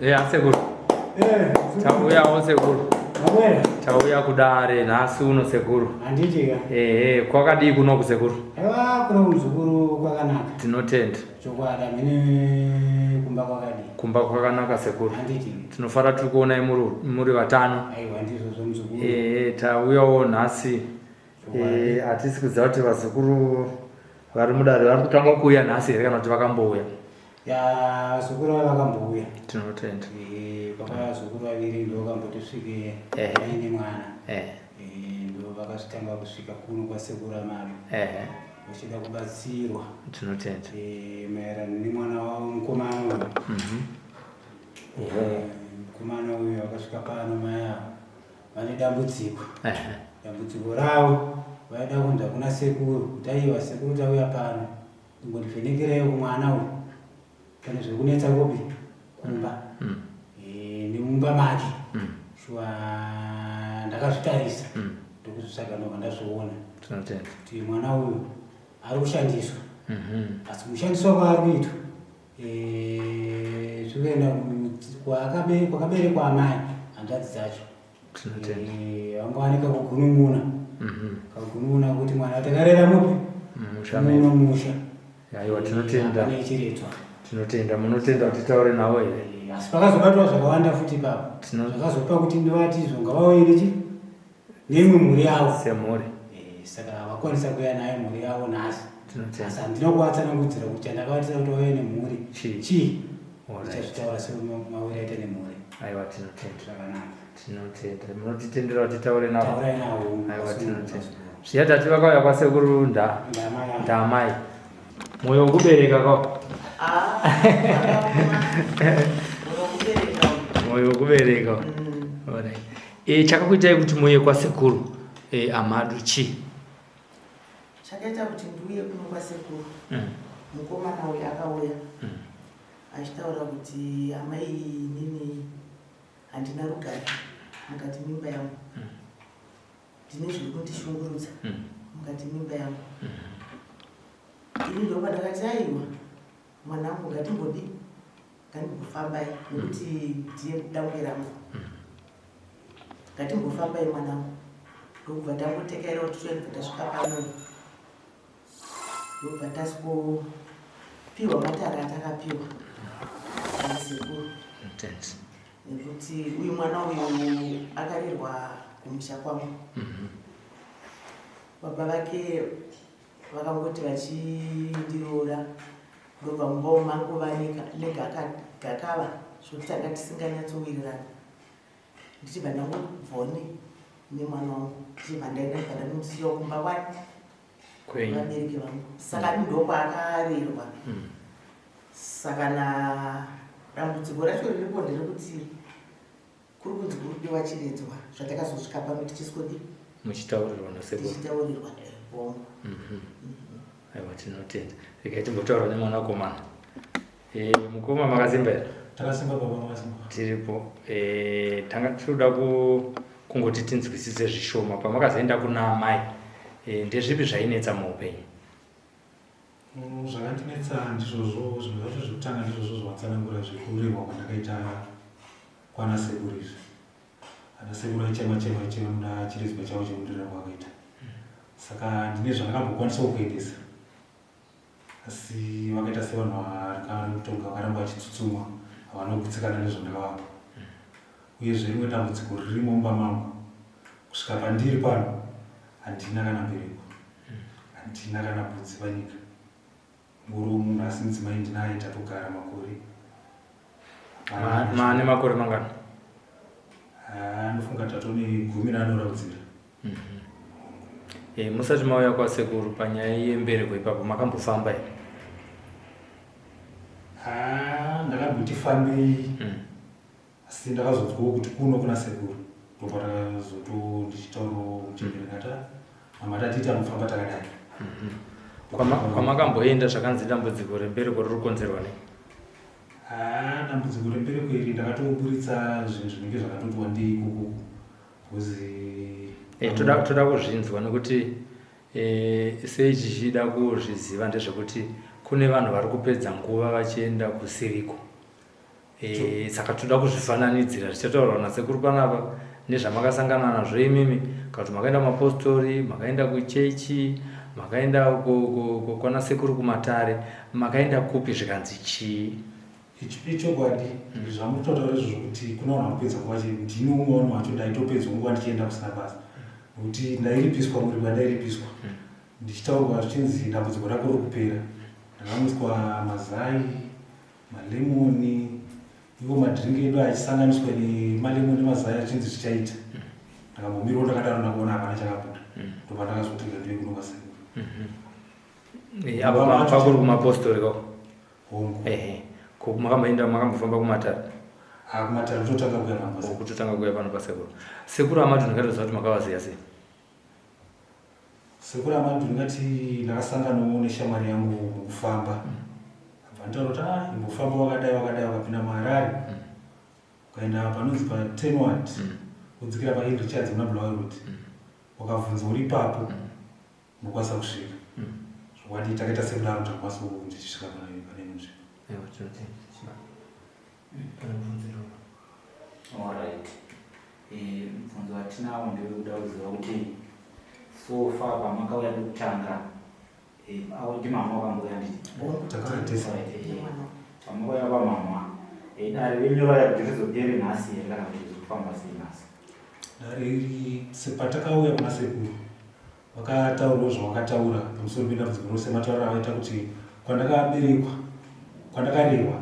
Eya sekuru. Eh, Tauyawo sekuru. Mabwera. Tauya kudare nhasi uno sekuru. Handiti ka. Ehe, kwakadii kunoku sekuru? Aiwa kuno muzukuru kwakanaka. Tinotenda. Chokwadi amene kumba kwakadii. Kumba kwakanaka sekuru. Handiti. Tinofara tiri kuonai muri muri vatano. Aiwa ndizvozvo muzukuru. Ehe, tauyawo nhasi. Eh, hatisi kuziva kuti vazukuru vari mudare vari kutanga kuuya nhasi here kana kuti vakambouya. Ya vazukuru ava vakambouya. Tinotenda. Eh, pakauya vazukuru vaviri ndo vakamboti svike Ehe. vaine mwana. Eh, Eh, ndo vakazotanga kusvika kuno kwasekuru amadu ehe, vachida kubatsirwa. tinotenda. Eh, maererano nemwana wavo mukomana uyu. Ehe. Mukomana uyu akasvika pano mai ava vane dambudziko. Ehe. Dambudziko ravo vaida kunzwa kuna sekuru kuti aiwa sekuru tauya pano ingondivhenekereiwo kumwana uyu pane zviri kunetsa kupi kumba Eh, nemumba make shuwa ndakazvitarisa ndokuzvitsvaga ndobva ndazviona Tinotenda. kuti mwana uyu ari kushandiswa asi kushandiswa kwaari kuitwa eh, zviri kuenda kwakaberekwa amai hanzvadzi dzacho. Tinotenda. Eh, vangawanika kugunun'una kagunun'una kuti mwana takarera mupi Musha muno medu. musha. Aiwa tinotenda. Hapana chiredzwa. Tinotenda. Munotenda kuti titaure navo here? Eh, asi pakazobatwa zvakawanda futi ipapo zvakazopa kuti ndovati izvo ngavauye nechi neimwe mhuri yavo Semhuri. Eh, saka vakwanisa kuuya nayo mhuri yavo nhasi. Tinotenda. Asi handina kuvatsanangudzira kuti chandakavatira kuti vauye nemhuri Chii? chii. Alright. Ndichazvitaura semawire aita nemhuri. Aiwa tinotenda. Zvakanaka. Tinotenda. Munotitendera kuti titaure navo? Taurai navo. Aiwa tinotenda. Zviya tati vakauya kwasekuru nda Ndamai avo. ndamai. Mwoyo wekubereka ko. Ah, unokubereka. Mwoyo wekubereka. Alright. Eh, chakakuitai kuti muuye kwasekuru eh, Amadu chii? Chakaita kuti ndiuye kuno kwasekuru mukomana uyu akauya achitaura kuti amai inini handina rugare mukati mimba yangu ndine zviri kundishungurudza mukati mimba yangu ini ndopandakati aiwa mwanangu ngatimbodi ngatimbofambai nekuti ndiye dangwe rangu ngatimbofambai mwanangu ndokubva tangotekaira kuti toendobva tasvika pano ndokubva tasikopiwa matara atakapiwa nasekuru Thanks. nekuti uyu mwana uyu akarerwa kumusha kwangu baba vake vakangoti vachindiroora ndobva mumba mangova negakava zvokuti tanga tisinganyatsowirirana ndichibva ndangobvone nemwana wangu ndichibva ndaenda ndibva ndanomusiyawo kumba kwani Kwenyu. vabereki vangu saka ndokwakarerwa saka na dambudziko racho riripo nderekuti kuri kunzi kuri kudiwa chiredzwa zvatakazosvika pano tichiswodi Muchitaurirwa nasekuru. tichitaurirwa bongo. Aiwa tinotenda. Regai timbotaura nemwanakomana. Eh, mukoma makasimba here? Takasimba baba, makasimba. Tiripo. Eh, tanga tinoda kungoti tinzwisise zvishoma pamakazoenda kuna amai. Eh, ndezvipi zvainetsa muupenyu? Zvakandinetsa ndizvozvo, zvinhu zvacho zvekutanga ndizvozvo zvavatsanangura zvekurerwa kwandakaita kwana sekuru izvi. Ana sekuru aichema chema aichema muda chiredzwa chavo chekundirera kwakaita. Saka ndine zvandakambokwanisawo kuendesa. Asi vakaita sevanhu varikutonga vakaramba vachitsutsumwa havana kugutsikana nezvandakavapa. Uyezve rimwe dambudziko ririmo mumba mangu kusvika pandiri pano handina kana mbereko. Handina kana budzi panyika. Ngoro munhu asi mudzimai ndinaye tatogara makore. Maane makore mangani? Ah, ndofunga tatone gumi ranoraudzira. Eh, musati mauya kwasekuru panyaya yembereko ipapo makambofamba here? Ah, ndakamboti fambei asi ndakazonzwawo kuti kuno kuna sekuru ndopatakazoto ndichitaurawo muchembere ndati "Ah, mama tatiita anofamba takadai." Kwamakamboenda zvakanzi dambudziko rembereko riri kukonzerwa nei? Ah, dambudziko rembereko iri ndakatoburitsa zvinhu zvinenge zvakatoti wandei ikoko because Eh, toda kuzvinzwa nekuti eh, sei chichida kuzviziva ndezvekuti kune vanhu vari kupedza nguva vachienda kusiriko. E, saka toda kuzvifananidzira zvichataurwa nasekuru panapa nezvamakasangana nazvo imimi kana kuti makaenda kumapostori makaenda kuchechi makaenda kwana sekuru kumatare makaenda kupi zvikanzi chii Ichokwadi zvamutotaura izvozvo kuti kuna vanhu vanopedza nguva chii ndini umwe wanhu wacho ndaitopedza nguva ndichienda kusina basa nokuti ndairipiswa muripo yandairipiswa ndichitaurwa zvichinzi dambudziko rako riri kupera ndakamwiswa mazai malemoni iwo madrink edu achisanganiswa nemalemoni nemazai achinzi zvichaita ndakambomirawo ndakadaro ndakaona hapana chakabuda ndobva ndakazotega ndive kuno kwasekuru Eh, apa pakuri kumapostori ko Hongu. Ehe. Ko makamboenda makambofamba kumatare? Ah, kumatare kutotanga kuya pano pasekuru. Kutotanga kuya pano pasekuru. Sekuru Amadu ndingatoziva kuti makavaziva sei? Sekuru Amadu ndingati ndakasanganawo neshamwari yangu mukufamba. Abva nditaura kuti ah, imbofamba wakadai wakadai wakapinda muHarare. Ukaenda panonzi pa Tenward. Wodzikira pa Ed Richards muna Bulawayo Road. Wakabvunza uri ipapo. Unokwanisa kusvika. Zvokwadi takaita sekudaro takwanisa ndichisvika pane pane imwe nzvimbo. Aiwa tinotenda. Pane mubvunzo here? Alright. Eh, mubvunzo watinawo ndewekuda kuziva kuti so far pamakauya pekutanga eh, avo ndimama wakambouya nditi Takauya tese. Alright, eh, pamakauya pamama eh, dare renyu rauya kuti rizopere nhasi here kana kuti rizofamba sei nhasi? Dare iri sepatakauya kuna sekuru Vakataurawo zvavakataura pamusoro pedambudziko rose matauriro avaita kuti kwandakaberekwa kwandakarerwa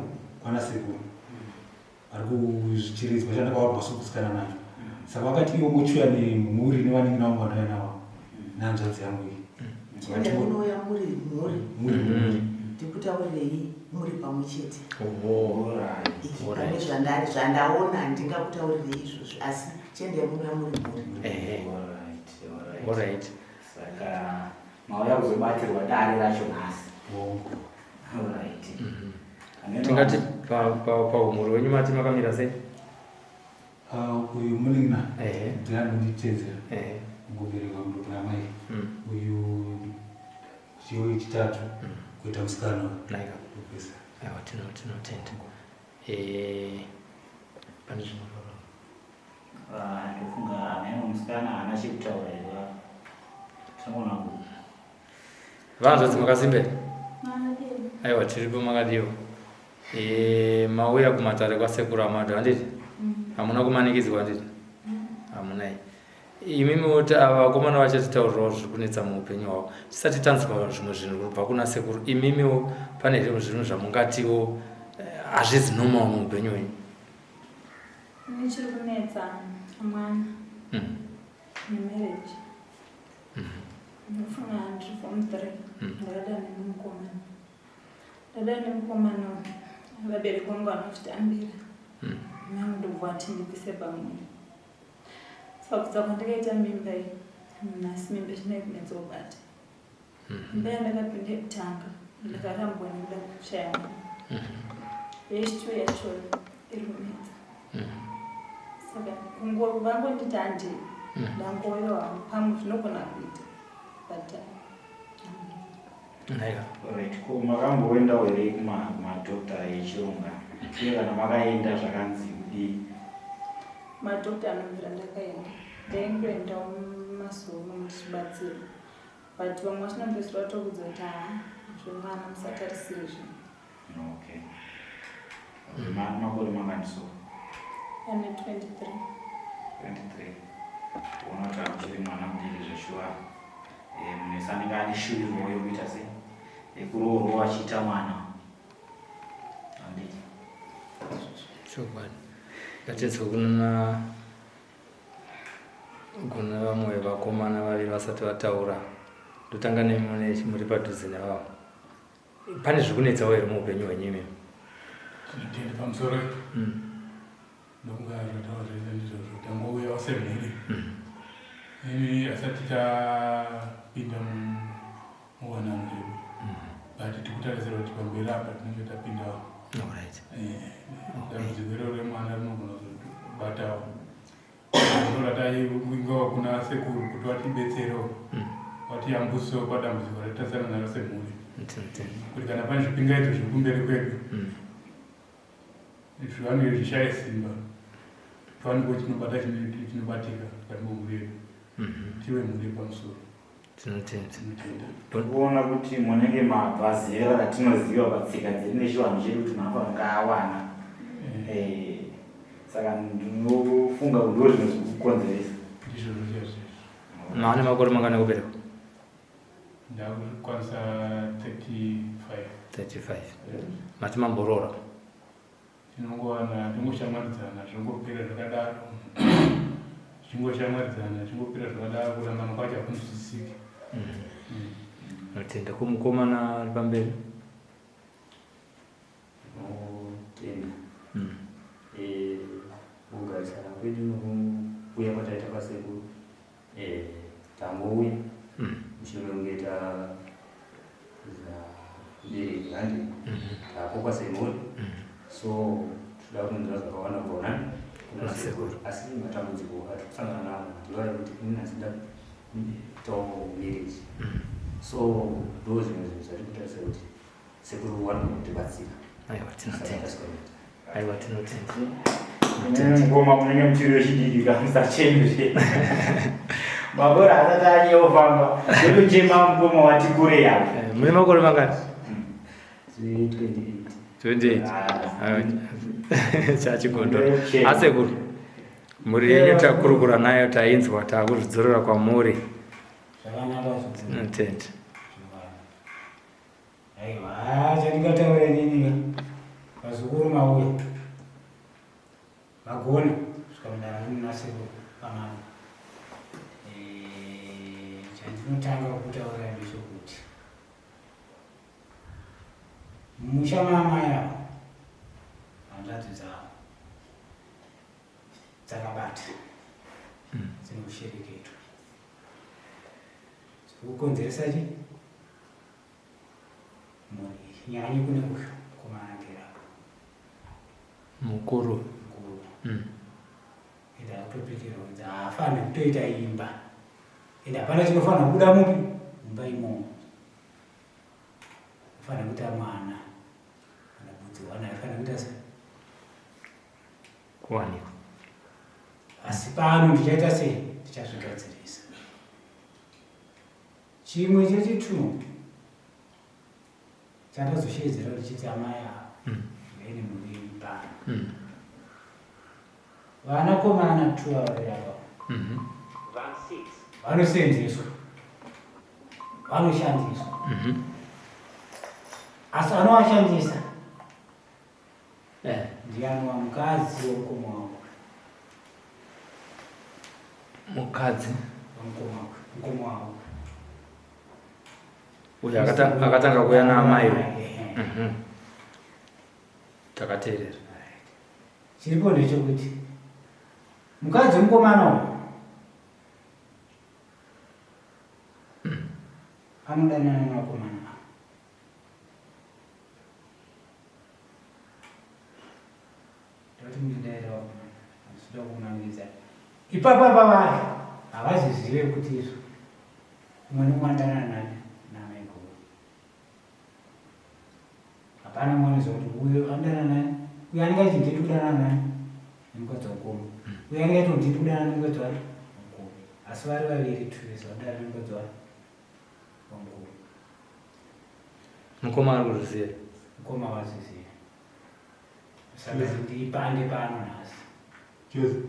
kwana sekuru vari kuchiridzwa chandakawarwa sokutsikana nacho saka vakati ivo mochiuya nemhuri nevanin'ina vangu vandauya navo nehanzvadzi yangu iyi Unouya muri mhuri muri mhuri ndikutaurirei muri pamwe chete Oho. pane zvandari zvandaona handingakutaurirei izvozvo asi chiendai munouya muri mhuri Ehe. Alright, alright. Alright. Saka mauya kuzobatirwa dare racho nhasi. Hongu. Alright. Ameno- Tingati paumhuri wenyu mati makamira sei? Ah, uyu munin'ina Ehe. ndiye anonditedzera Ehe. kungoberekwa kundopera mai Mm. uyu chiwo yechitatu kuita musikana Naika. wekupesa Aiwa tinotenda. Eh, pane zvinotaura. Ah, ndofunga ameno musikana haana chekutaura here tinogona ku Vanzvadzi makasimba here? Makadini? Aiwa tiripo makadiwa. Eh, mauya kumatare kwasekuru Amadu handiti? Hamuna kumanikidzwa handiti? Hamuna. Imimi woti ava vakomana vachatitaurirawo zviri kunetsa muupenyu hwavo. Tisati tanzwa zvimwe zvinhu kubva kuna sekuru. Imimiwo pane here zvinhu zvamungatiwo eh, hazvizi normal muupenyu hwenyu? Ini chiri kunetsa mwana nemarriage. Ndinofunga ndiri form 3 ndakadana nemukomana. Ndadana nemukomana uyu vabereki vangu vanozvitambira. Mangu ndobva vati ndibvise pamuviri. Saka kubvisa kwandakaita mimba iyi nhasi mimba ichina kunetsa kubata. Mimba yandakapinda yekutanga ndakarambwa nekuda kwekushaya mwana. Yechitu yacho iri kunetsa. Saka kungo vangonditi handei ndangoyo hangu pamwe zvinogona kuita but Naika. Alright, ko makamboendawo here kumadhokta echirungu uye kana makaenda zvakanzi kudii? Madhokta anobvira ndakaenda ndaingoendawo mumasomo ndichibatsirwa but vamwe vachinopedzisira vatokudza kuti haa zvemwana musatarisire zvinhu. Okay. Makore mangani so? Ane 23. 23. Unoona kuti akuchiri mwana mudiki zveshuwa. Eh, munhu wese anenge ane shuwiro yekuita sei? Yekuroorwa achiita mwana. Handiti. Chokwadi. Ngatinzwe kuna kuna vamwe vakomana vaviri vasati vataura. Ndotanga nemi mune muri padhuze nevavo. Pane zviri kunetsawo here muupenyu hwenyu imimi? Tinotenda pamusoro ndokunga zvataura zvese ndizvozvo tangouyawo semhuri ini asati tapinda muwanano yedu but tikutarisira kuti pamberi apa tinenge tapindawo. Alright. Dambudziko iroro remwana rinogona kuzobatawo ndorataingawa kuna sekuru kuti vatibetserewo vatiyambusewo padambudziko ratatasana naro semhuri Tinotenda. kuti kana pane zvipingaidzo zviri kumberi kwedu. Zviwanike zvishaye simba tiwanikwe chinobata chinobatika mukati memhuri yedu mhm. tive mhuri yepamusoro. Tinotenda. Tikuona kuti munenge mabva zera ratinoziva patsika dzedu nechivanhu chedu kuti munhu anofanira kunge awana. Eh. Eh, saka ndinofunga kuti ndo zvimwe zvikukonzeresa. Ndizvozvo chaizvo. Maane makore mangani ekuberekwa? Ndakukwanisa 35. 35. Mati mamboroora? Tinongowana tongoshamwaridzana zvongopera zvakadaro. Tichingoshamwaridzana zvingopera zvakadaro kurambana kwacho hakunzwisisiki. Notenda. Ko mukomana ari pamberi? Tinotenda. Eh, kugarisana kwedu nokuuya kwataita kwasekuru eh, tangouya mushure mekunge tabereki handi takokwa semhuri so toda kunzwa zvakawanda kubva kunani kuna sekuru asi matambudziko atiri kusangana nawo ndiwo ekuti ini nhasi ndaitawo marriage so ndo zvimwe zvinhu zvatiri kutarisa kuti Sekuru vanogona kutibatsira. Aiwa tinotenda. Aiwa tinotenda. Mukoma munenge muchiri wechidiki ka musacheme zve. Makore asati anyofamba. Ndotochema mukoma wati kure ya. Eh, mune makore mangani? 28. 28. Aiwa. Chachigondora. Asekuru. Mhuri yenyu takurukura nayo tainzwa takuzvidzorera kwamuri. Zvakanaka. Tinotenda. Aiwa, chandingataura inini ka vazukuru mauya magona kusvika mudara munasekuru pamama. Eh, chandinotanga kutaura ndechekuti mumusha maamai ava hanzvadzi dzavo dzakabata dzinoshereketwa dziri kukonzeresa chii mhuri nyanye kune uyu mukomana agere apo mukuru mukuru mm. ende akutopikirwa kunzi haafaniri kutoita imba ende hapana chinofanira kubuda mupi mumba imomo afanira kuita mwana kana budzi wana aifanira kuita se kuwanikwa asi pano ndichaita sei ndichazvigadzirisa Chimwe chechitu chandazosheedzera ndichiti amai ava vaine mhuri yenyu pano. Vanakomana tu ava vari apa vanoseenzeswa, vanoshandiswa, asi anovashandisa ndiye anova mukadzi wemukoma wangu. Mukadzi wemukoma wangu, mukoma wangu uyo akatanga kuuya naamai. Takateerera. Chiripo ndechekuti mukadzi wemukomana uyu anodanana nevakomana ava. Ndoti mundidaira vakomana, handisida kumanikidza. Ipapa pavari havazvizive kuti izvo umwe neumwe anodanana nani namaiguru. Hapana mumwe anoziva kuti uyo anodanana nani, uyo anenge achiti ndiri kudanana nani nemukadzi wamukoma, uyo anenge achiti ndiri kudanana nemukadzi wani wamukoma, asi vari vaviri tu vese vanodanana nemukadzi wani wamukoma. Mukoma ari kuzviziva. Mukoma wazviziva. Saka ndipande pano nhasi. Jesu.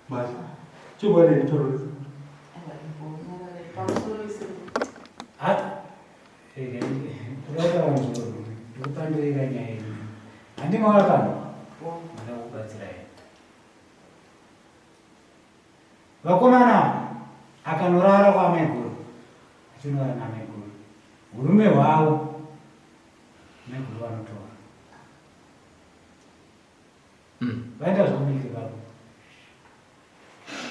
Basi. Chokwadi nditororesa. Hata. Kuda muzukuru. Ndikupandirira nyaya iyi. Handimauya pano. Ndinoda kukubatsirai. Vakomana akanorara kwaamaiguru achinorara naamaiguru urume hwavo maiguru vanotora vaita zvekubika ipapo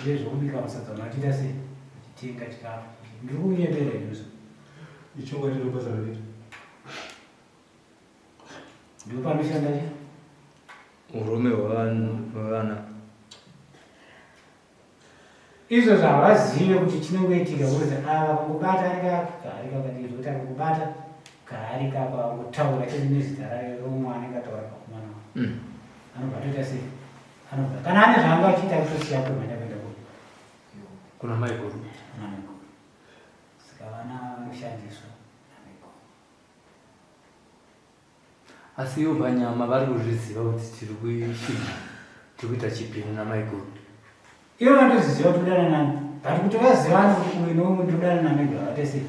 zve zvekubika masadza vanhu vachiita sei vachitenga chikafu ndiri kunyepera izvozvo Ichokwadi ndobasa rinoita. Ndipo panoshanda chi urume hwevana. Izvozvo havazive kuti chinongoitika because ava kungobata ari kahari kakadii zvekuti akangobata kahari kapa angotaura chete nezita rayo romwe anenge ataura pakumana. Anobva atoita sei? Anobva kana ane zvaanga achiita kutosiya kutomhanya kuenda ku kuna maiguru. Kuna maiguru. Saka vana vanoshandiswa namaiguru. Asi ivo panyama vari kuzviziva kuti tiri kuishinha, tiri kuita chipini namaiguru. Ivo vanotozviziva kuti kudana nani, but kuti vazivane kuti uyu neuyu ndodana namaiguru havatese.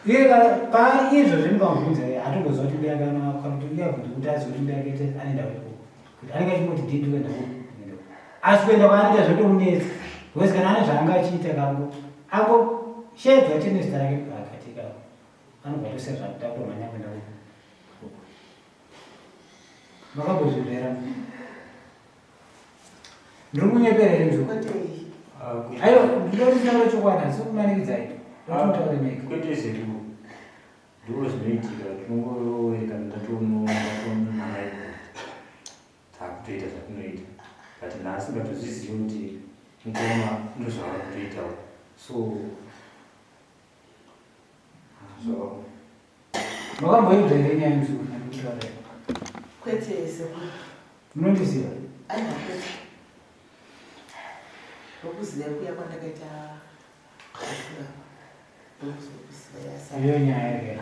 Iye paizvozvi mukamubvunza iye hatomboziva kuti mbuya kana kana kuti uye abvunze kuti azive kuti mbuya yake anoenda kuiko. Kuti anenge achingoti ndii ndikuenda kuko. ndikuenda kuko. Asi kuenda kwaanoita zvotomunetsa. Because kana ane zvaanga achiita kango ango shedzwa chete nezita rake akatika. Anobva atosiya zvakuita kutomhanya kuenda kuko. Makambozvizvera? Ndiri kunyepera here mzukuru? Kwete. Aiwa, ndinoda kuti taura chokwadi, handisi kumanikidzai. Ndoda kuti mutaure mega. Kwete sekuru. Ndiko zvinoitika tinongoerekana tatoona takutoita zvatinoita but nhasi ngatozvizive kuti mukoma ndozvavari kutoitawo so zvakaoma. Makamboinzwa here nyaya mzukuru yandikutaura? Kwete sekuru. Munondiziva? Aiwa kwete. Ndokuziva kuya kwandakaita kufura. Ndokuzokuziva yasa. Iyo nyaya yake.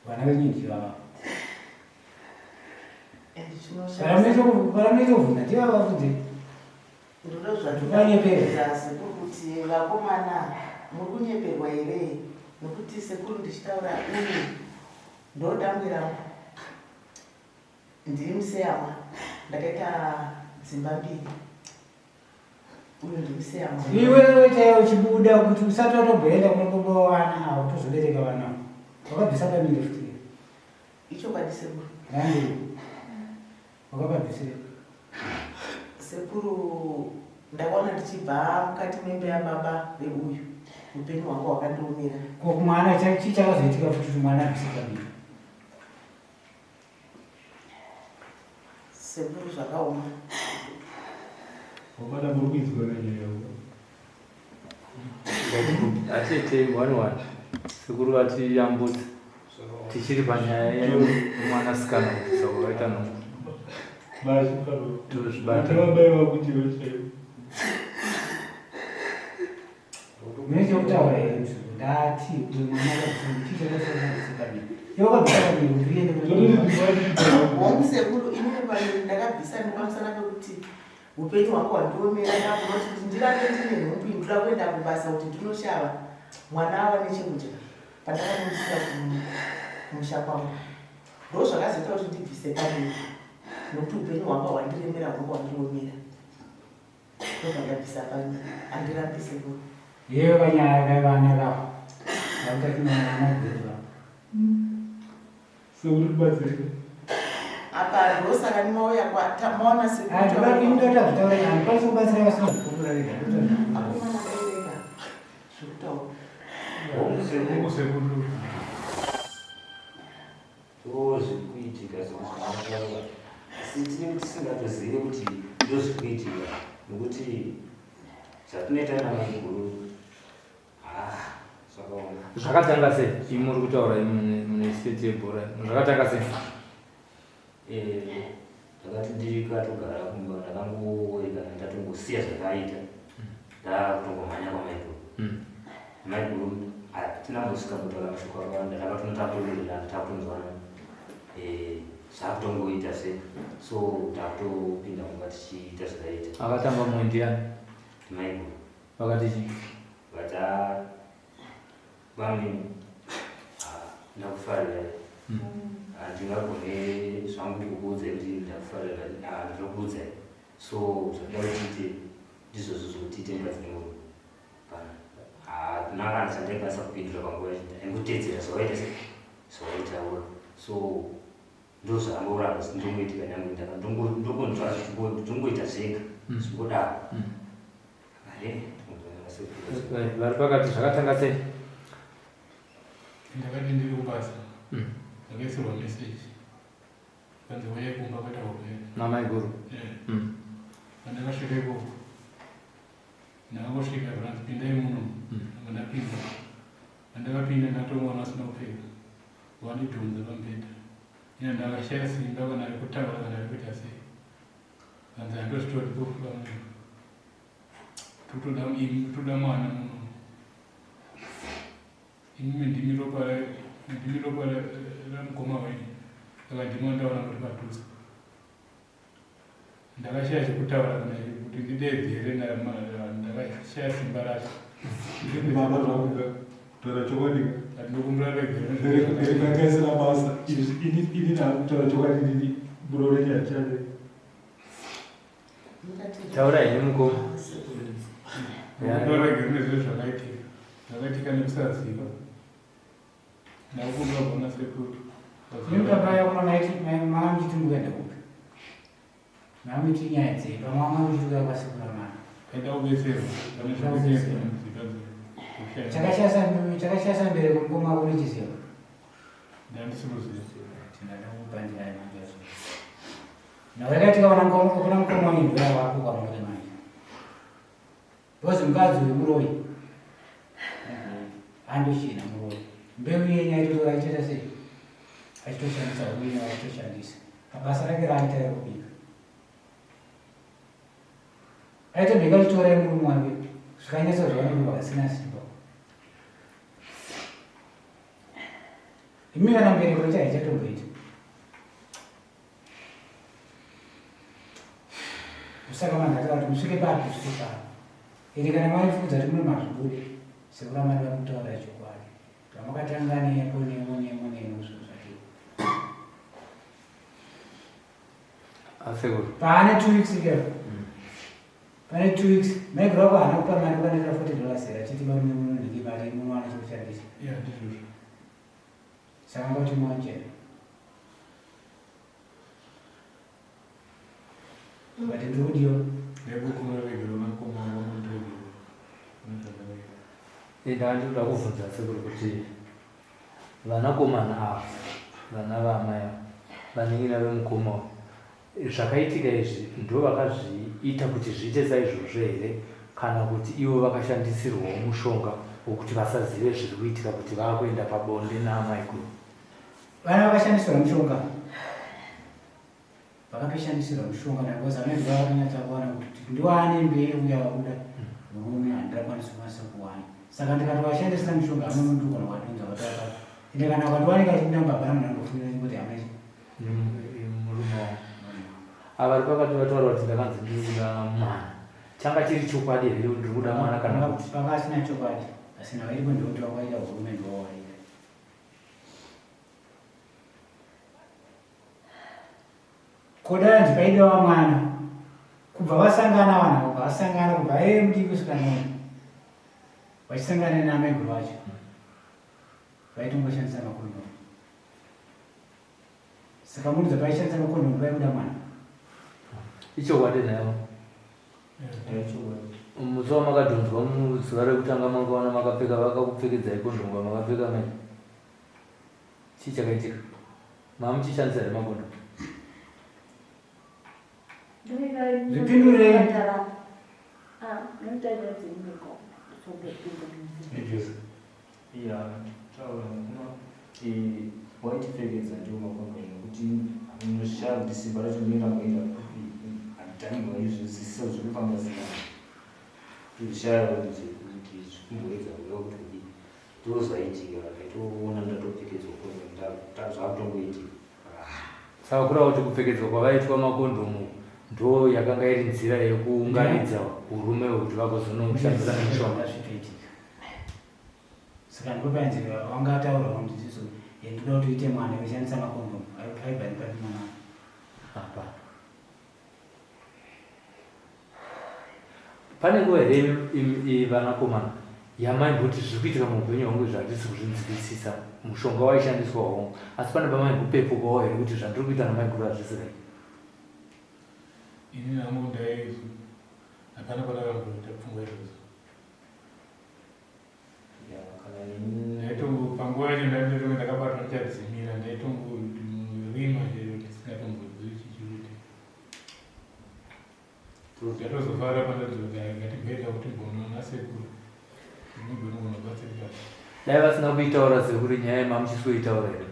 Vana venyu ndivava. And chinoshamisa. Varamunoita kuvhunza ndivava vabvunze. Ndoda zvandinoda sekuru kuti vakomana muri kunyeperwa here nokuti sekuru ndichitaura uyu ndodangwe rangu ndiri museyamwa ndakaita dzimba mbiri uyu ndiri museyamwa iwewe chaiyo uchibuda kuti usati watomboenda kunoboba vana avo tozobereka vana wakabvisa pamiri futi ichokwadi sekuru nani Wakababvisira? Sekuru, ndakaona ndichibva mukati memba yababa veuyu, upenyu hwanga hwakandiomera. Ko mwana chii chakazoitika futi kuti mwana abvise pamiri? Sekuru, zvakaoma. Wabada muri kuinzwa nenyaya yavo. Atete one one. Sekuru vatiyambutsa. Tichiri panyaya yemwanasikana kubvisa kwakaita nhumbu. Tozvibata. Mune chekutaura here muzukuru? Ndati uyu mwana akabvisa chii chakasiyana pamiri. Iwe wakabvisa pamiri kuti uende Hongu sekuru, inini pamiri ndakabvisa nepamusana pekuti Hupenyu hwangu hwandiomera ndakuona kuti ndirambe ndine nhumbu iyi ndoda kuenda kubasa kuti ndinoshava mwana awane chekudya pandakamusiya kumusha kwangu ndozvakazoita kuti ndibvise pamiri nokuti upenyu hwanga hwandiremera hwanga hwandiomera ndobva ndabvisa pamiri andirambi sekuru Yewe vanyaya vevana vavo vakuti Sekuru tibatsirei. Apa ndosaka ndimauya maona sekuru. Ndinoda kutaura handikwanisi kubatsira vasina kupupura vega. Akomana daireka zvekutaura. Hongu sekuru. Ndozvikuitika zvekuti asi tinenge tisingatozive kuti ndozvikuitika nokuti zvatinoita namaiguru Zvakatanga sei? Imi muri kutaura imi mune state yebhora. Zvakatanga sei? Eh, ndakati ndikatogara kumba ndakangoeka ndatongosiya zvakaita ndakutongomhanya kwamaiguru hmm. maiguru hatina kumbosvika kutaura mashoko akawanda ndakatona takutowirirana takutonzwana eh, zvakutongoita se so takutopinda mumba tichiita zvakaita akatanga mumwe ndiani maiguru Vakati chii? Vati ah, bamnini ah, ndakufarira hmm. handingagone zvangu kukuudzai kuti ndakufarira but ah, ndinokuudzai so zvandida kuti tiite ndizvozvo zvokuti tiite mukadzi nemurume hakuna kana chandaikwanisa kupindura panguva yacho ndaingotedzera zvawaita se zvawaitaura so ndozvangoramba ndongoitika nyange ndaka ndongonzwa zvichingoita zvega hmm. zvingodaro hmm. Vari pakati zvakatanga sei? Ndakati ndiri kubasa hmm. ndakaisirwa message kanzi uyai kumba kwaita hurwere namaiguru. Eh. Pandakasvika ikoko ndakangosvika zvakanzi pindai muno hmm. anga ndapinda pandakapinda ndatomuwana asina kupfeka wandidhonza pamubhedha. Ina ndakashaya simba kana rekutaura kana rekuita sei. Hanzi handozvitori kufuka munhu. Totoda imi, toda mwana muno. Imimi ndimi ropa ndimi ropa ramukoma wenyu. Saka ndimi wandaona muri padhuze. Ndakashaya chekutaura kana kuti ndideedzere ndakashaya simba racho. Baba zvakuda kutaura chokwadi. Ndinokumbira regero. Bereka kaisira basa. Ini ini ndakutaura chokwadi ndini bro renyu hatichade. Taura henyu mukoma. Ndinokumbira regero nezvinhu zvakaitika. Zvakaitika nekusaziva. Ndakumbira kuona sekuru. Ndakaya kuno maiti mama muchiti mukuenda kupi? Mama muchiti nyaya dzei? Pamwe mama muchiti kuya kwasekuru amana. Kaida kubetserwa pane zvakaitika mudzimba Chakashasa chakashasa mbere kumukoma wako unochiziva? Ndandisi kuziva. Ndada kupandira manje. Nawe yakaitika kuna mukoma wenyu ndoya wako kwamuri manje. Because mukadzi uyu muroyi. Andochena muroyi. Mbeu yenyu aitotora achiita sei? Achitoshandisa huina achitoshandisa. Pabasa rake raaita rekubika. Aitobika achitora murume wake. Zvikanyatsa zvavanenge vasina simba. Imi kana mbereko chaichatomboita. Saka vanhu vataura kuti musvike papi musvike papi. Ende kana maifudza kuti mune mazvibude sekuru amai vari kutaura chokwadi. Pamakatanga neko nemo nemo nemo zvinhu zvati. Asekuru. Pane 2 weeks ke. Pane 2 weeks maiguru ako haana kupa mari kwanetera 40 dollars here achiti varume munonhingi mari munowana chekushandisa. Yeah, ndizvozvo. Saka ngoti muwanjera. But ndiri kudiwa. Ndanga ndinoda kubvunza sekuru kuti vanakomana ava vana vaamai ava vanin'ina vemukoma uyu zvakaitika izvi ndo vakazviita kuti zviite saizvozvo here kana kuti ivo vakashandisirwawo mushonga wokuti vasazive zviri kuitika kuti vakuenda pabonde naamaiguru Vana vakashandisirwa mushonga. Vakatoshandisirwa mushonga because anoziva vakanyatsa kuwana kuti ndiwane mbeu yavakuda murume handakwanisi kukwanisa kuwana. Saka ndikatovashandisira mushonga hama ndogona kuvatunza vataka. Ende kana ukatowanika uchipinda mumba hapana munhu anokufungira chingoti hama ichi. Murume wangu. Ava vari pakati vataura kuti ndakanzi ndiri kuda mwana. Changa chiri chokwadi here kuti ndiri kuda mwana kana kuti? Panga asina chokwadi. Asina vairipo ndekuti wakaita hurume ndiwo waida. Kodanzi paidiwa mwana kubva vasangana vanhu kubva vasangana kubva ee mudiki kusvika noni vachisangana naamaiguru vacho vaitongoshandisa makondomu saka munhu dzapaishandisa makondomu paibuda mwana Ichokwadi nayo. Musi wamakadhonzwa muzuva rekutanga mangaona makapfeka vakakupfekedzai kondomu kwamakapfeka mene. Chii chakaitika? Mamuchishandisa here makondomu? Zvipindurei. Ya, taura mukoma. Eh, waitipfekedza ndiwo makondomu nekuti unoshaya kuti simba racho rinoenda kuenda kupi. Handitani waizvinzwisisa zviri kufamba sei. Tozvishaya kuti kuti zvikumboedza kuda kuti kudii. Ndozvaitika ndaitoona ndatopfekedzwa kondomu zvakutongoitika. Saka kureva kuti kupfekedzwa kwavaitwa makondomu ndo yakanga iri nzira yekuunganidza urume hwekuti vagozonoshandisa nemishonga. Zvitoitika. Saka ndipo painzi wanga ataura kuti ndizo ndinoda kuti uite mwana weshandisa makondomu aibva nepapi mwana Apa. Pane nguva here vanakomana yamaimboti zviri kuitika muupenyu hwangu izvi handisi kuzvinzwisisa mushonga waishandiswa hongu asi pane pamaimbopepukawo here kuti zvandiri kuita namaiguru hazvisi right Ini hangu ndai hapana pandakamboita pfungwa idzodzo. Ya, kana neni Ndaitongo panguva yacho ndaitonge ndakabatwa ndichadzimira ndaitongo rima chero ndisingatombozivi chichiri kuti ndatozofara pandadzoka ngatimboenda kuti mbonoona sekuru ndinogona kunobatsirikana dai vasina kuitaura sekuru nyaya yemamuchiswoitaura here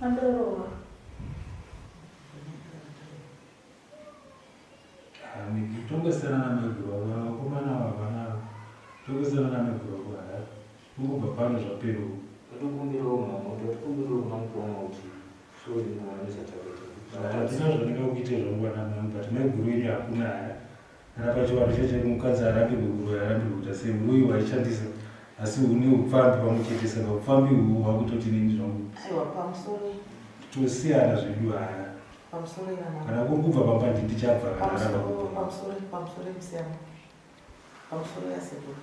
Andorowa. Tongosiyana namaiguru vako vakomana ava havana tongosiyana namaiguru vako haya ungobva pano zvapera uku. Totokumbirawo mama kuti vatikumbirawo kuna mukoma kuti sorry mukoma nezvatakaita. Handina zvandingakuite zvangu vana mai but maiguru enyu hakuna haya kana pachivanhu chacho mukadzi haarambirwe kuroya haarambirwe kuita sei uroyi waishandisa asi une upfambi pamwe chete saka upfambi uhu hwakutoti nini zvangu Aiwa pamusoro tosiyana zvedu haya pamusoro ivana kana kuri kubva pamba ndichabva kana aramba pamusoro kubva pamusoro pamusoro musiyana pamusoro yasekuru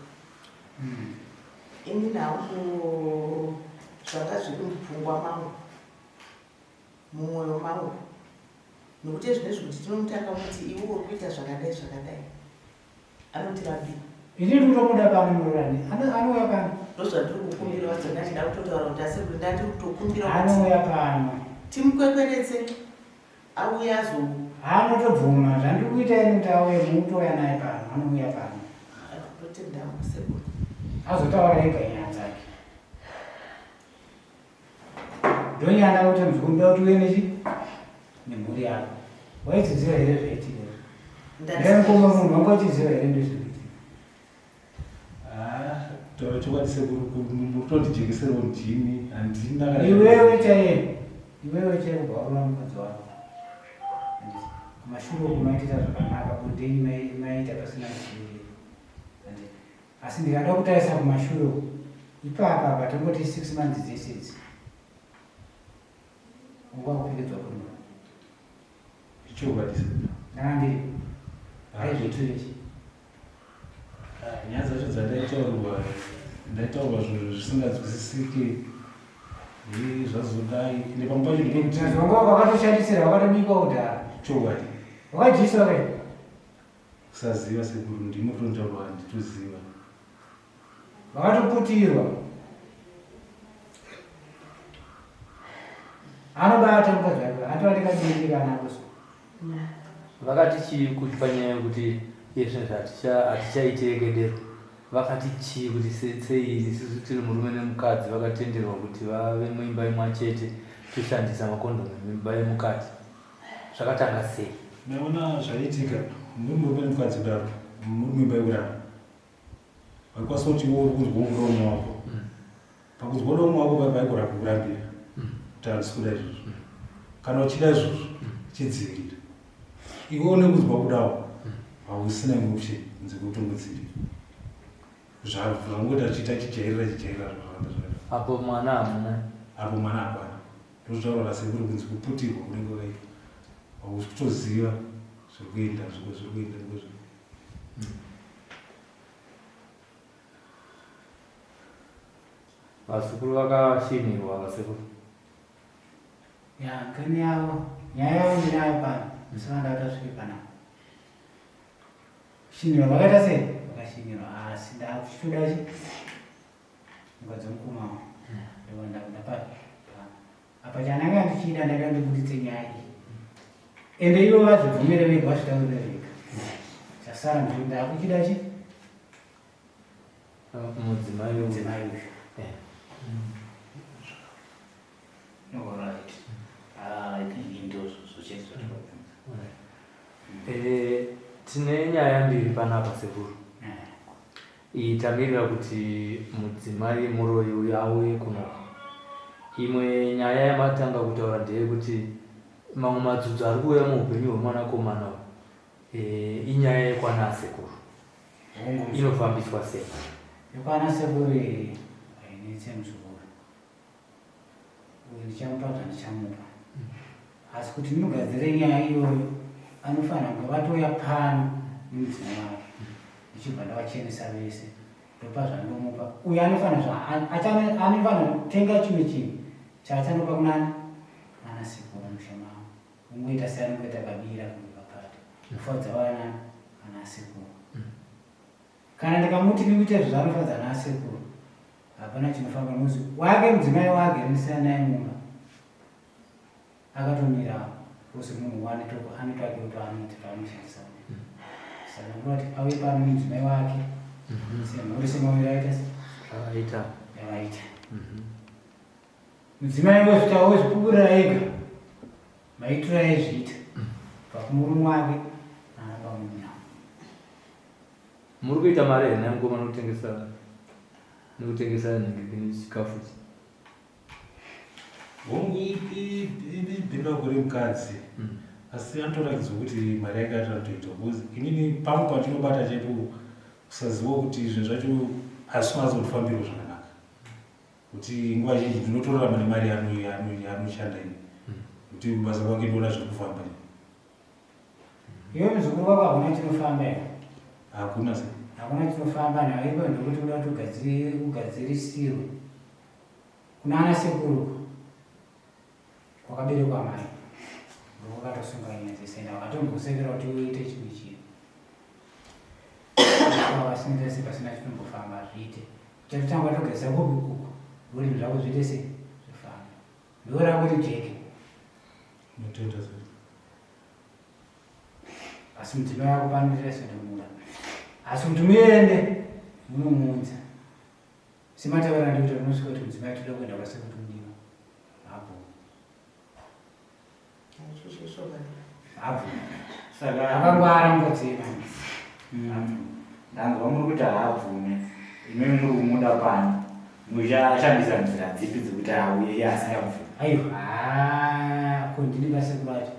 ini hangu zvanga zviri mupfungwa mangu mumwoyo mangu nokuti zvinezvi kuti tinomutanga kuti iwe uri kuita zvakadai zvakadai anotirambira Ini ndinotomuda pano mururani. Anouya pano. Ndozvandiri kukumbira vacho ndachida kutotaura kuti asi kuti ndandiri kutokumbira kuti Anouya pano. Timukwekweretse auye azo Anotobvuma zvandiri kuita ini kuti auye mutouya naye pano. Anouya pano. Ndotenda hangu sekuru. Azotaura ega nyaya dzake. Ndonyanda kuti muzukuru ndoda kuti uye nechi nemhuri yako. Waidziziva here zvaitika izvi? Ndai mukoma munhu wanga uchiziva here ndezvekuitika? Ah, taura chokwadi sekuru murikutondijekeserawo ndimi handina kana Iwewe chaiye, iwewe chaiye kubva waroora mukadzi wako. Handiti, Kumashure uku maitiita zvakanaka, bonde yenyu maiita pasina chivi. Handiti. Asi ndikada kutarisa kumashure uku, ipapa apa tongoti 6 months dzese idzi. Wanga wakupfekedzwa kondomu. Ichokwadi sekuru. Ndanga ndiripo. Aizviturei? Ah, nyaya dzacho dzandaitaurwa ndaitaurwa zvinhu zvisinganzwisisike hii zvazodai ende pamwe pacho ndepekuti Wanga wakatoshandisira wakatobikwa kudhara. Chokwadi. Wakadyiswa kai? Kusaziva sekuru ndimo kutontaurwa handitoziva. Wakatoputirwa. Anobata mukadzi wake, atova nekadiki kana kuso. Vakati chii kuti panyaya yekuti izvi hatichaiti yekedero vakati chii kuti sei isusu tiri murume nemukadzi vakatenderwa kuti vave muimba imwa chete toshandisa makondomu muimba yemukati zvakatanga sei? Maona zvaiitika muri murume nemukadzi kudaro muri muimba yekurara vaikwanisa kuti iwe uri kunzwa kuda umwe wako pakunzwa kuda umwe wako paipa vaigona kukurambira kuti handisi kuda izvozvo kana uchida izvozvo chidzivirira iwe une kunzwa kudawo hausina imwe option kunze kwekutongodzivirira zvangoita chiita chijairira chijairira zvakaramba zvakadaro apo mwana hamuna apo mwana hapana ndototaura nasekuru kunzi kuputirwa kunenge kwakaitwa hausi kutoziva zviri kuenda zviri kuenda zviri Vazukuru vakashinhirwa vasekuru. Ya, ngani yavo, nyaya yavo ndinayo pano, musi wandati asvike panapa. Shinhirwa vakaita sei? Vakashinhirwa, asi ndakuchitoda chi mukadzi wemukoma wangu. Ndova ndakuda pano. Apa chananga ndichida ndaida ndibuditse nyaya iyi. Ende ivo vazvibvumire vega vazvitaurire vega. Chasara ndiri ndakuchida chi mudzimai uyu. Mudzimai uyu. Eh. All right. Ah, I think ndozvo chete zvatinobvunza. Eh, tine nyaya mbiri panapa sekuru. Iyi tamirira kuti mudzimai muroyi uyu auye kuno. Imwe nyaya yamatanga kutaura ndeyekuti mamwe madzudzo ari kuuya muupenyu hwemwanakomana uyu eh, inyaya yekwana asekuru. Inofambiswa sei? Yekwana sekuru iyi hainetse muzukuru. Uyu ndichamupa zvandichamupa. Asi kuti ndimugadzire nyaya iyoyo anofanira kunge vatouya pano nemudzimai wake. Ndichibva ndavachenesa vese ndopa zvandomupa. Uyu anofanira anofanira kutenga chimwe chinhu chaachanopa kunani ana sekuru musha mavo. Ungoita seanongoita kabira kunge kapati. Kufadza vana ana sekuru. Kana ndikamuti ndikuite izvo zvaanofadza ana sekuru hapana chinofamba nozi wake mudzimai wake ndisina naye mumba akatomira ose munhu wane toko ane twake twaanoita twaanoshandisa saka ndinoti auye pano mudzimai wake semhuri semawiro aita aita. Ndozvakaita. Mudzimai wezvitawo wezvipupurira ega maitiro aizviita kubva kumurume wake nana bamunini avo. Muri kuita mari here nhai mukoma nekutengesa nekutengesa nhingi chikafu ichi? Hongu ibhindauko remukadzi asi anotoratidzwa kuti mari yake atotoita because inini pangu pandinobata chaipo kusaziva kuti zvinhu zvacho hazvisi kunyatso zvakanaka kuti nguva zhinji ndinotorarama nemari yaanoshanda ini kuti kubasa kwake ndoona zviri kufamba ini. Iwe muzukuru wako hakuna chinofamba here? Hakuna se. Hakuna chinofamba nayo ipo ndokuti kuda kuti ugadzirisirwe kuna ana sekuru kwakaberekwa mai ndokwakatosunga nyaya dzese enda wakatombosekera kuti uite chimwe chinhu vasingaita se pasina chinombofamba hazviite uchatotanga watogadzisa kupi uku ndokuti zvako zviite se zvifambe ndiwo rako rijeke Ndinotenda zve. Asi mudzimai wako panoita sendomuda. Asi kuti muende munomuudza. Semataura ndikuti unosvika kuti mudzimai toda kuenda kwasekuru Mudiwa. Hapo. Hapo. Saka akangwara mukadzi manje. Ndanzwa muri kuti haabvume. Imimi muri kumuda pano. Muchashandisa nzira dzipi dzekuti auye iye asingabvumi? Aiwa, haa, ko ndini vasekuru vacho.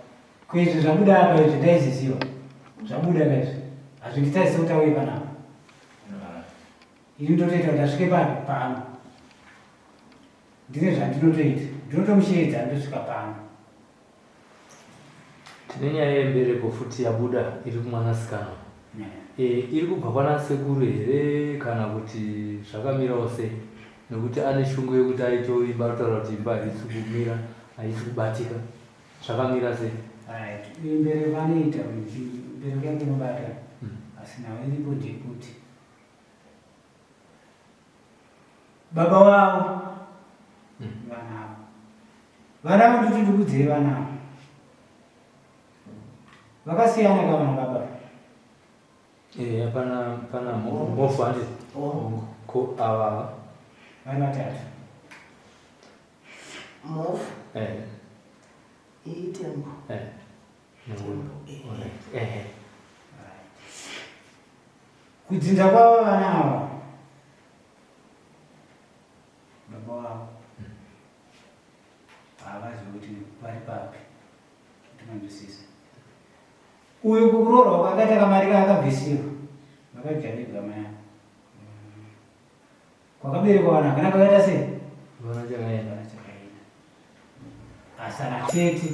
Ko izvi zvabuda apa izvi ndaiziziva. Zvabuda ka izvi. Hazvinditarise kuti auye panapa. Ini ndotoita kuti asvike papi pano. Ndine zvandinotoita. Ndinotomusheedza ndosvika pano. Tine nyaya yembereko futi yabuda iri kumwanasikana e, iri kubva kwana sekuru here kana kuti zvakamirawo sei nekuti ane shungu yekuti aitewo imba anotaura kuti imba haisi kumira haisi kubatika zvakamira sei Right. Mbereko anoita mbereko yake inobata asi nhau iripo ndeyekuti baba wavo vana avo vana avo ndoti ndikudzei vana avo vakasiyana ka vana baba Eh, pana pana mhofu handi ko ava vari vatatu mhofu eh iyi tembo eh tembo eh eh Kudzinza kwavo vana ava baba wavo havazivi kuti vari papi kuti manzwisisa uyu kuroorwa kwakaita kamari kaakabvisirwa vakadya vega maya kwakaberekwa vana hakana kakaita sei vana chakaenda vana chakaenda asi ana tete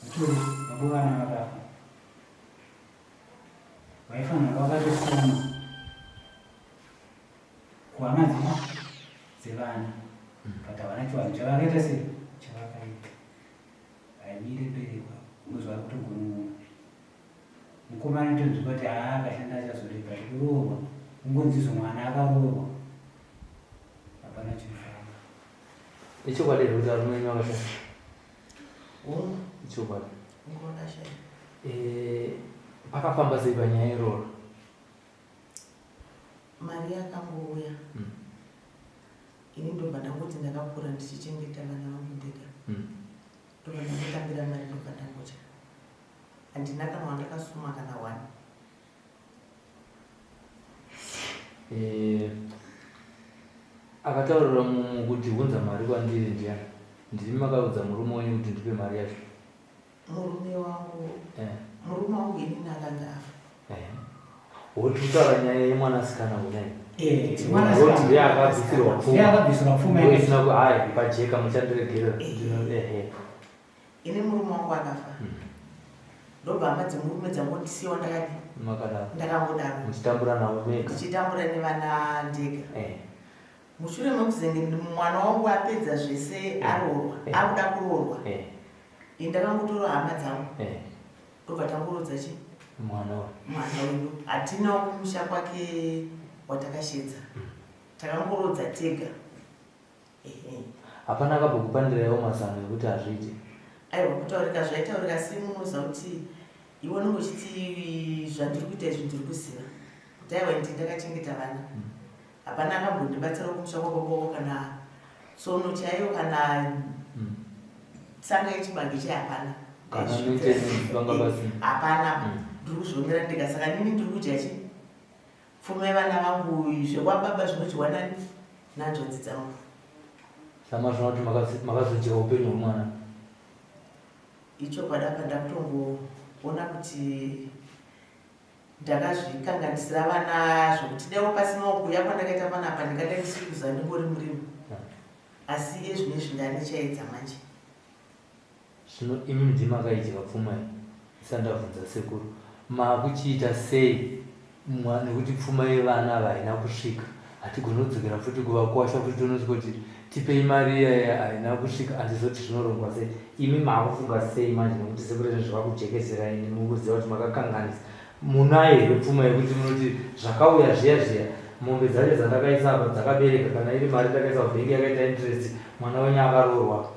vatori baba vana vakafa Vaifanira kuva vakatosuma kuhama dzevana but havana chivanhu chavakaita sei chavakaita haimire berekwa unozwa vari kutogunun'una mukomana tonzwika kuti haa akashanda achazodii but kuroorwa ungonzizo mwana akaroorwa hapana chinofamba ichokwadi here kuti varume venyu vakashanda ichokwadi Eh, pakafamba sei panyaya yeroora? Mari yakangouya ini ndobva ndangoti ndakakura ndichichengeta vana vangu ndega ndobva ndangotambira mari ndobva ndangotya handina kana wandakasuma kana one Eh, akataurira mumwe kuti hunza mari kwandiri ndiyani ndimi makaudza murume wenyu kuti ndipe mari yacho Murume wangu eh. Murume wangu inini akanga afa. Eh. Woti kutaura nyaya yemwanasikana unai. Eh, Woti ndiye akabvisirwa pfuma. Ndiye akabvisirwa pfuma. Ndiye isina ku hayi pajeka muchandiregerera. Ndino ehe. Ini murume wangu akafa. Ndobva hama dzemurume dzangondisiyawo ndakadi. Makadaro. Ndakangodaro. Muchitambura navo mega. Ndichitambura nevana ndega. Eh. Mushure mekuzenge mwana wangu apedza zvese aroorwa, akuda kuroorwa. Eh. Ini ndakangotora hama dzangu eh. ndobva tangorodza chi mwana mwana wedu hatina kumusha kwake watakashedza takangorodza tega ehe hapana akambokupandirawo mazano ekuti hazviiti aiwa kutaurika zvaitaurika asi munoziva kuti iwe unenge uchiti zvandiri kuita izvi ndiri kuziva kuti aiwa ndi ndakachengeta vana mm. Hapana akambondibatsirawo kumusha kwababa kana tsono chaiyo kana tsanga yechibage chai hapana. Kana maintenance vanga pasina. Hapana. Ndiri kuzvionera ndega saka nini ndiri kudya chi pfuma yevana vangu zvekwababa zvinodyiwa nani nanzvadzi dzangu. Sama zvino kuti makazodya upenyu hwemwana. Ichokwadi apa ndakutongoona kuti ndakazvikanganisira vana zvekuti daiwo pasinawo kuuya kwandakaita panapa ndingadai ndisiri kuziva ndingori murimo asi iye zvino izvi ndane chaedza manje. Zvino imi ndimi makaidya pfuma iyi ndisati ndabvunza sekuru makuchiita sei nekuti pfuma yevana ava haina kusvika hatigoni kudzokera futi kuvakwasha futi tonoti kuti tipei mari iya iya haina kusvika handizoti zvinorongwa sei imi maakufunga sei manje nekuti sekuru zvinhu zvavakujekeserai imi mukuziva kuti makakanganisa munayo here pfuma yekuti munoti zvakauya zviya zviya mombe dzacho dzandakaisa apa dzakabereka kana iri mari ndakaisa kubhengi yakaita interest mwana wenyu akaroorwa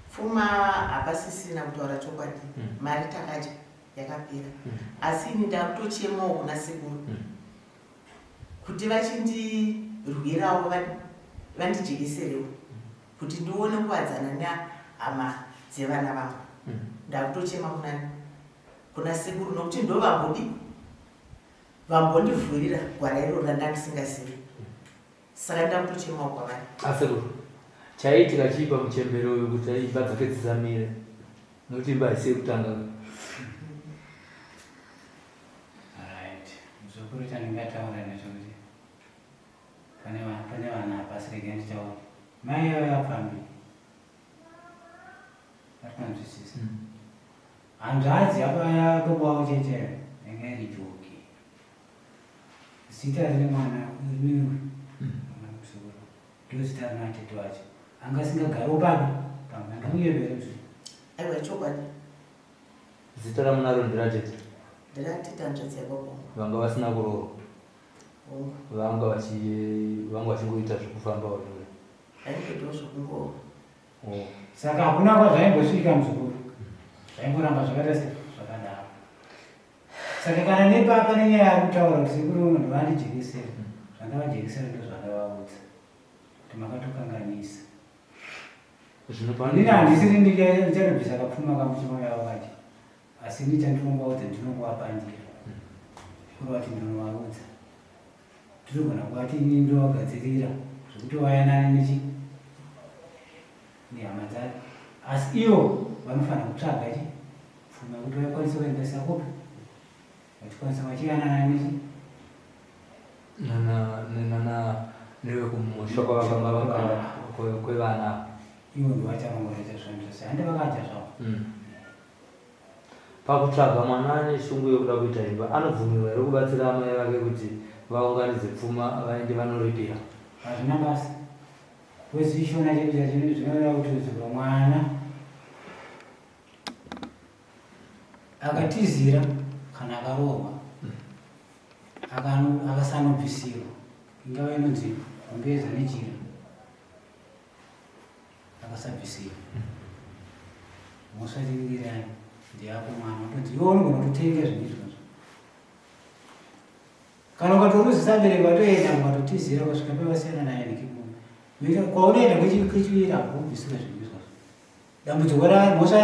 Pfuma hapasisina kutaura chokwadi mari takadya yakapera asi ini ndakutochemawo kuna sekuru kuti vachindirwirawo vandijekeserewo kuti ndione kuwadzana nehama dzevana vangu ndakutochema kunani kuna sekuru nokuti ndovambodi vambondivhurira gwara iroro randandisingazivi Saka ndakutochemawo kwavari. Asekuru, chaiitika chii pamuchembere uyu kuti imba dzake dzisamire? Nokuti imba haisi yekutanga. Right. Muzukuru chandingataura ndechekuti pane pane vana apa asi regai nditaure. Mai yavo yapfambi. Varikunzwisisa. Hanzvadzi yaba yababa wavo chete yanga iri joki. Zita rine mwana rine mwana muzukuru ndiro zita rina tete wacho anga asingagariwo papi pamwe ndikunyebere mzukuru. Aiwa ichokwadi. Zita ramunaro nderatete? Nderatete hanzvadzi yababa vangu. Vanga vasina kuroorwa? Hongu. Vanga vachi vanga vachingoita zvekufamba vari. Vaingoitawo zvekungo Oh. Saka hakuna kwazvaimbosvika muzukuru. Zvaingoramba zvakaita se zvakadaro. Saka kana nepapa nenyaya yari kutaura kuti sekuru vanhu vandijekesera, zvandavajekesera ndozvandavaudza kuti makatokanganisa. Inini handisiri ndichanobvisa kapfuma kamuchimo yavo kacho, asi ini chandinongovaudza ndinongovapandira kureva kuti ndinovaudza ndinogona kuvati ini ndovagadzirira zvekuti vayanane nechi nehama dzake asi ivo vanofanira kutsvaga chi pfuma yekuti vaikwanise kuendesa kupi vachikwanisa vachiyanana nechi nana nana nevekumusha kwavakanga vaka kwevana ivo ndovachanongoita zvinhu zvose hande vakadya zvavo mm. Pakutsvaga mwana ane shungu yekuda kuita imba anobvumirwa here kubatsira amai vake kuti vaunganidze pfuma vaende vanoripira? Hazvina basa. Wezishona chedu chachino zvinoreva kuti udzurwa mwana akatizira kana akarohwa akasanobvisirwa ingava inonzi gumbeza nejira akasabvisirwa mhosva tiningirani ndeyako mwana utonzi iwe unogona kutotenga zvinhu izvozvo Kana ukatoruzisa vabereki vatoenda ukatotizira ukasvika pevasiyana naye nekikuno kwaunoenda kwechiviri hakubvisira zvinhu izvozvo dambudziko ramhosva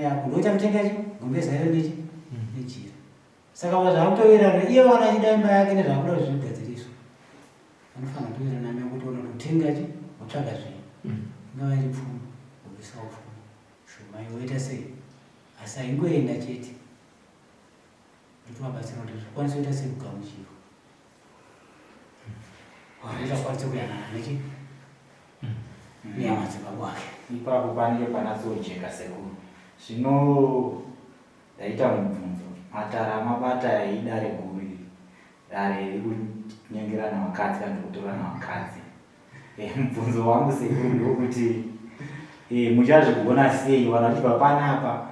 yako ndochamutenga chi gumbeza yayo nechi nejira saka zvaakutowirirana iye wana achida imba yake nezvaakuda kuti zvigadziriswe anofanira kutowirirana naye kuti ona kutenga chi wotsvaga zvinhu ingava iri pfuma wobvisawo pfuma shoma iwoita sei asi aingoenda chete ndotovabatsira kuti zvikwanise kuita sekugamuchirwa achakwanise kuyanana nechi nehama dzebaba wake ipapo panenge panatsojeka sekuru zvino ndaita mubvunzo matare amabata idare guru iri dare riri kunyengerana vakadzi kana kutorana vakadzi eh, mubvunzo wangu sekuru ndokuti eh, muchazvigona sei vanhu vachibva panapa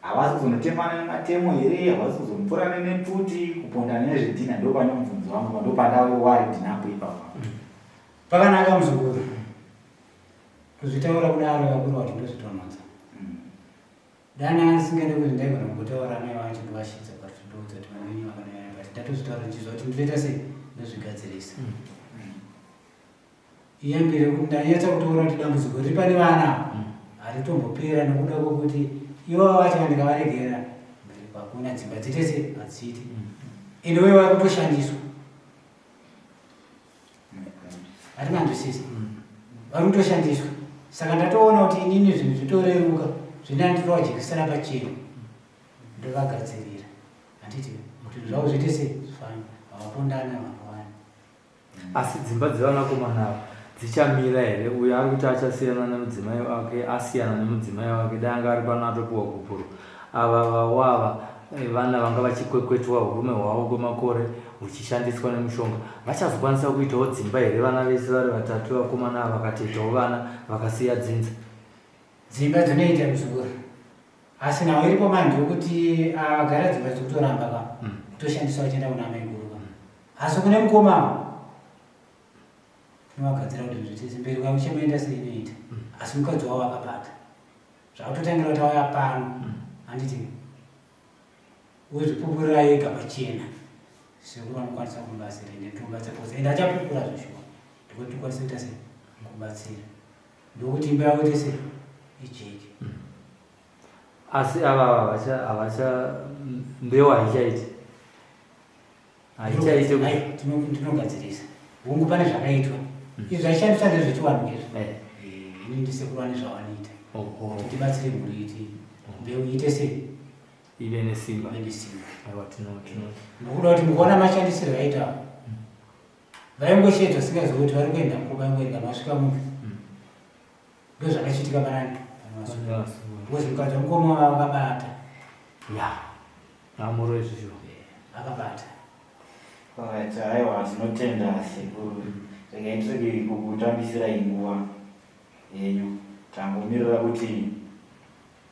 Havasi kuzonotemana nematemo here? Havasi kuzonopfurana nepfuti, kupondana nezvidhina? Ndopane mubvunzo wangu, ndopandave worried napo ipapa. Pakanaka muzukuru. Kuzvitaura kudaro vakuru vati ndozvitonhodza. Dani asingade kuti ndaigona kungotaura mai vacho ndovashidza but ndoudza kuti mai venyu vakadai but ndatozvitaura ndichizwa kuti ndinoita sei ndozvigadzirisa. Iyambire kuti ndanyatsa kutoona kuti dambudziko riri pane vana mm. haritombopera nokuda kwokuti ivava vacho ndikavaregera mbereko hakuna dzimba dzitese hadziiti mm. ende uye vari kutoshandiswa vari manzwisisa mm. vari kutoshandiswa saka ndatoona kuti inini zvinhu zvitoreruka zvine nditovaJekesera pachena ndovagadzirira handiti kuti zvavo zviite sei zvifambe havapondana vakawanda Asi dzimba dzevanakomana ava dzichamira here? Uyo ari kuti achasiyana nemudzimai wake asiyana nemudzimai wake, dai anga ari pano atopiwa gupuro. Ava vawava eh, vana vanga vachikwekwetwa urume hwavo kwemakore huchishandiswa nemushonga vachazokwanisa kuitawo dzimba here vana vese vari vatatu vakomana ava vakatoitawo vana vakasiya dzinza? Dzimba dzinoita muzukuru asi nhau iripo manje yokuti vagara ah, dzimba dzikutoramba ka mm. kutoshandisa vachienda kuna amaiguru ka asi kune mukoma tinovagadzira kuti zvitese mberi kwavo chemaenda sei inoita mm. asi mukadzi wavo akabata zvakutotangira kuti auya pano mm. handiti wezvipupurira ega pachena sekuru vanokwanisa kumubatsira ende tomubatsira kozi ende achapupura zveshuwa ndikuti tikwanise kuita sei kubatsira ndokuti imba yavo ite sei ijeke mm. Asi ava havacha havacha mbeu haichaiti. Haichaite kuti ndinogadzirisa. Hungu pane zvakaitwa. Mm. Izvi zvaishandiswa ndezvechiwanhu izvi. Eh. eh ini ndisekuru vane zvavanoita. Kuti tibatsire mhuri iti mbeu iite sei? Ive nesimba. Ive nesimba. Aiwa tino tino. Ndokuda kuti mukuona mashandisiro aita. Mm. Vaingoshedzwa singazivi kuti vari kuenda kuba vaingoenda masvika mupi. Mm. Ndozvakachitika panani because mukadzi wamukoma wavo akabata. Ya. Amuro izvi zvo. Akabata. Alright, aiwa tinotenda sekuru. Regai tirege kukutambisirai nguva yenyu. Tangomirira kuti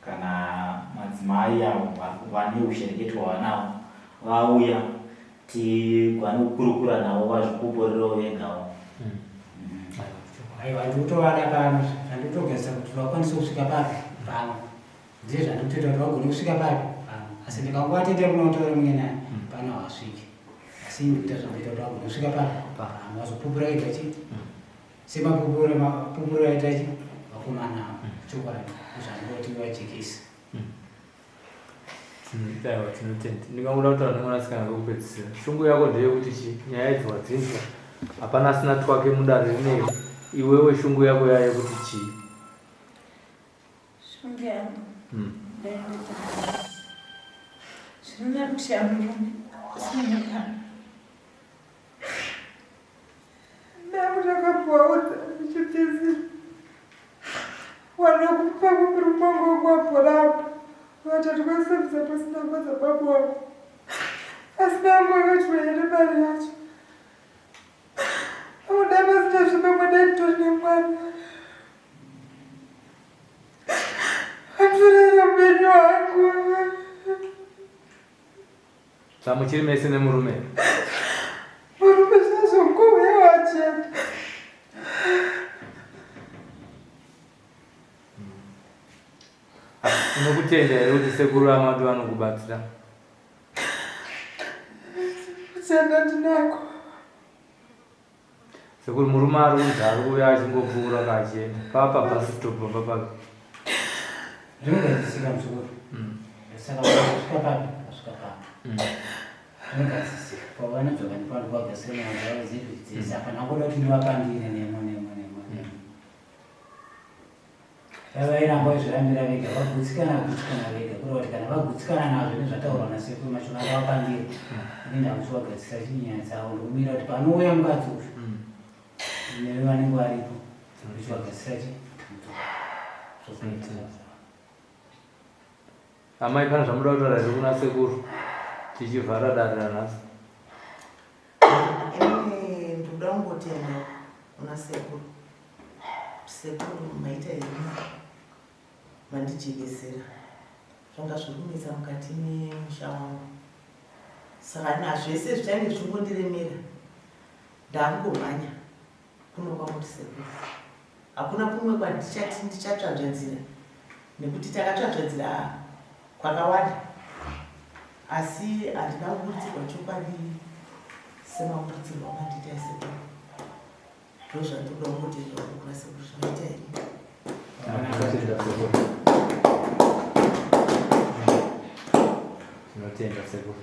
kana madzimai avo vane ushereketwa hwanawo vauya tigwane kukurukura navo vazvipupurirewo vegawo. Mm. Aiwa ndikutovada pano zvandikutogadzisa kuti vakwanise kusvika papi pano ndizvo zvandikutoita kuti vagone kusvika papi pano asi ndikangovatendera kunotaura mumwe naye mm. pano havasviki asi ndikuita zvandoita kuti vagone kusvika papi pano vazopupura vega chii mm. semapupuro mapupuro aita chi vakomana ava mm. chokwadi zvandoti vajekese Aiwa tinotenda. Ndingangoda kutaura nemwanasikana wekupedzisira. Shungu yako ndeyekuti chi nyaya idzi wadzinzwa. Hapana asina twake mudare rineri. Iwewe shungu yako yaya yekuti chii? Shungu yangu. Mm. Zvinoda kushaya murume. Usina Ndangu ndakambovaudza ndichipedzisira wana kumupa kumurume wangu wangu waporapa vatatu kwasabisa pasina kwadza babu wako asi mangu akati here mari yacho akuda pasina zvimwe dai nditori nemwana anditorera upenyu hwangu Zvamuchiri mese nemurume? Murume zvazvongouya wachena. Unokutenda here kuti sekuru Amadu vanokubatsira? Kutenda ndinako. Sekuru murume ari kunzi ari kuuya achingopfuura ka achienda papa bus stop pamba pake. Zvinogadzisika muzukuru. Mm. Saka wasvika papi? Wasvika papi. Mm. Zvinogadzisika. Pavanodzoka ndipo vanogadzisira nyaya dzavo dzedu dzese. Apa ndangoda kuti ndivapandire nemo nemo nemo nemo. Dai vairamba vachizvirambira vega vagutsikana vagutsikana vega kureva kuti kana vagutsikana nazvo nezvataurwa nasekuru mashoko akavapandira ini ndakuchivagadzisa chinyaya dzavo ndokumira kuti panouya mukadzi uyu mm. neve vanenge varipo ndochivagadzisa chi Amai pane zvamuda kutaura here kuna sekuru tichivhara dare ranhasi? Ini ndikuda kungotenda kuna sekuru. Sekuru maita henyu mandijekesera zvanga zviri kunetsa mukati memusha wangu. Saka nazvese zvichange zvichingondiremera ndakungomhanya kuno kwamuri sekuru. Hakuna kumwe kwandichati ndichatsvanzvadzira nekuti takatsvanzvadzira kwakawanda asi handina kuburitsigwa chokwadi semaburitsirwo amandiita sekuru. Ndozvandinoda kungotenda kuna sekuru zvinoita here. Tinotenda sekuru.